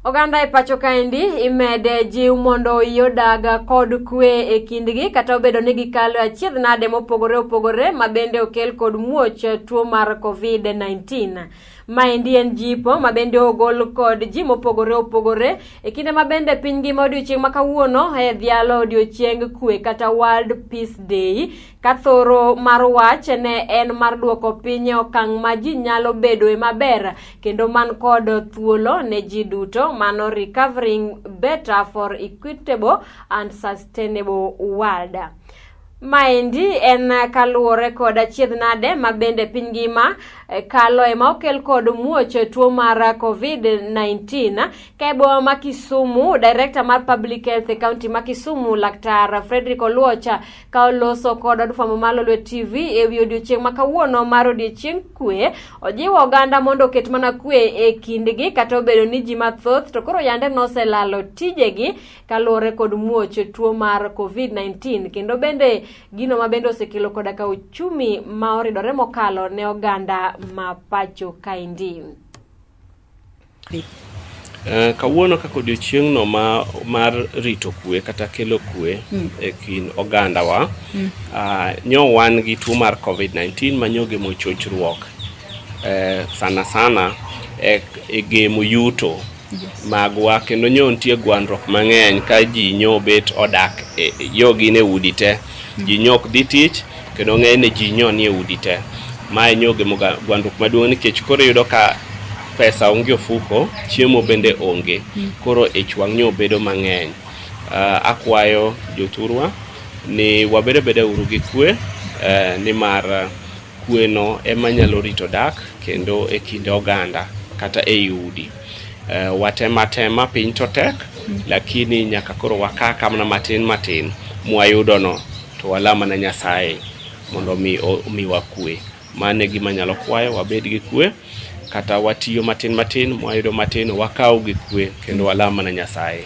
Oganda e pacho kaendi imede jiw mondo odag kod kwe e kindgi kata obedo ni gikalo e achiedh nade mopogore opogore ma bende okel kod muoch tuo mar COVID-19. Maendi en jipo ma bende ogol kod ji mopogore opogore e kinde ma bende piny ngima odiochieng' ma kawuono e dhialo odiochieng kwe kata World Peace Day ka thoro mar wach ne en mar duoko piny e okang' ma ji nyalo bedoe maber kendo man kod thuolo ne ji duto mano recovering better for equitable and sustainable world. Maendi en kaluwore kod achiedh nade ma bende piny ngima kalo ema okel kod muoch tuo mar COVID-19. Ka e boma ma Kisumu, Director mar Public Health e kaunti ma Kisumu, Laktar Frederick Oluoch ka oloso kod od fwambo mar Lolwe TV e wi odiochieng' ma kawuono mar odiochieng' kwe, ojiwo oganda mondo oket mana kwe e kindgi kata obedo ni ji mathoth to koro yande noselalo tijegi kaluwore kod muoch tuo mar COVID-19 kendo bende gino ma bende osekelo koda ka uchumi ma oridore mokalo ne oganda ma pacho kaendi. Kawuono kaka odiochieng'no ma mar rito kwe kata kelo kwe e kind ogandawa, nyo wan gi tuo mar COVID-19 ma nyo gemo chochruok sana sana e gemo yuto magwa kendo nyo nitie gwandruok mang'eny ka ji nyo bet odak yo gin e udi te. Ji nyo ok dhi tich kendo ng'enyne ji nyo nie udi te. Mae nyo ogemo gwandruok maduong' nikech koro iyudo ka pesa onge ofuko, chiemo bende onge. Koro ich wang' nyo bedo mang'eny. Akwayo jothurwa ni wabed abeda uru gi kwe nimar kwe no ema nyalo rito dak kendo e kind oganda kata ei udi. Watem atema piny to tek lakini nyaka koro waka mana matin matin mwayudo no to walam mana Nyasaye mondo mi omiwa kwe. Mano e gima anyalo kwayo wabed gi kwe kata watiyo matin matin mwayudo matin wakaw gi kwe kendo walam mana Nyasaye.